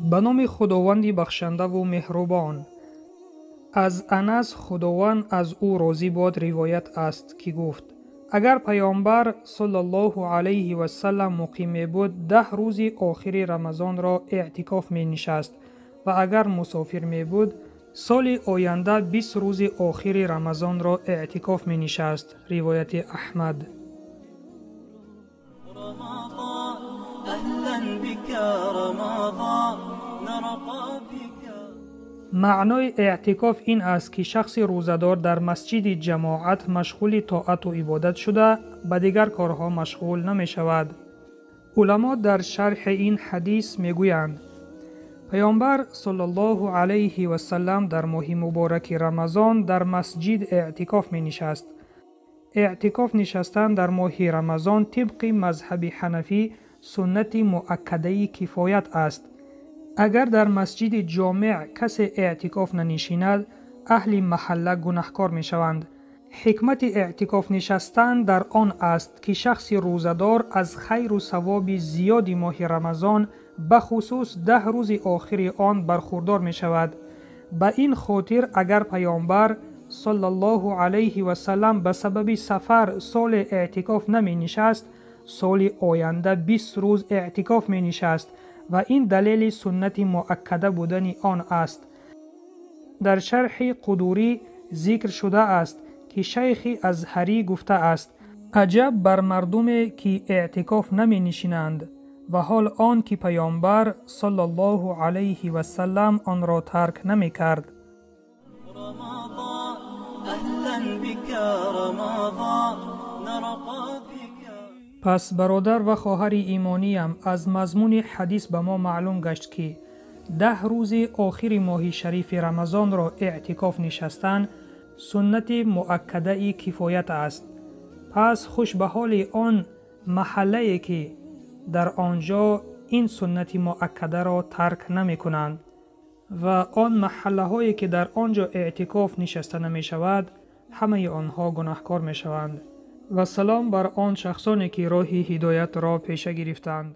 Ба номи Худованди бахшандаву меҳрубон. Аз Анас, Худованд аз ӯ розӣ бод, ривоят аст, ки гуфт: агар Паёмбар саллаллоҳу алайҳи васаллам муқим мебуд, 10 рӯзи охири Рамазонро эътикоф менишаст ва агар мусофир мебуд, соли оянда 20 рӯзи охири Рамазонро эътикоф менишаст. Ривояти Аҳмад. Маънои эътикоф ин аст, ки шахси рӯзадор дар масҷиди ҷамоат машғули тоату ибодат шуда, ба дигар корҳо машғул намешавад. Уламо дар шарҳи ин ҳадис мегӯянд: Паёмбар саллаллоҳу алайҳи васаллам дар моҳи мубораки Рамазон дар масҷид эътикоф менишаст. Эътикоф нишастан дар моҳи Рамазон тибқи мазҳаби ҳанафӣ суннати муаккадаи кифоят аст. Агар дар масҷиди ҷомеъ касе эътикоф нанишинад, аҳли маҳалла гунаҳкор мешаванд. Ҳикмати эътикоф нишастан дар он аст, ки шахси рӯзадор аз хайру савоби зиёди моҳи Рамазон, бахусус 10 рӯзи охири он бархурдор мешавад. Ба ин хотир агар Паёмбар саллаллоҳу алайҳи васаллам ба сабаби сафар соли эътикоф наменишаст, соли оянда 20 рӯз эътикоф менишаст ва ин далели суннати муаккада будани он аст. Дар шарҳи Қудурӣ зикр шудааст, ки шайхи Азҳарӣ гуфтааст: аҷаб бар мардуме, ки эътикоф наменишинанд ва ҳол он ки Паёмбар саллаллоҳу алайҳи васаллам онро тарк намекард. Пас бародар ва хоҳари имониям, аз мазмуни ҳадис ба мо маълум гашт, ки 10 рӯзи охири моҳи шарифи Рамазонро эътикоф нишастан суннати муаккадаи кифоят аст. Пас хуш ба ҳоли он маҳаллае, ки дар он ҷо ин суннати муаккадаро тарк намекунанд ва он маҳаллаҳое, ки дар он ҷо эътикоф нишаста намешавад, ҳамаи онҳо гунаҳкор мешаванд. Ва салом бар он шахсоне, ки роҳи ҳидоятро пеша гирифтанд.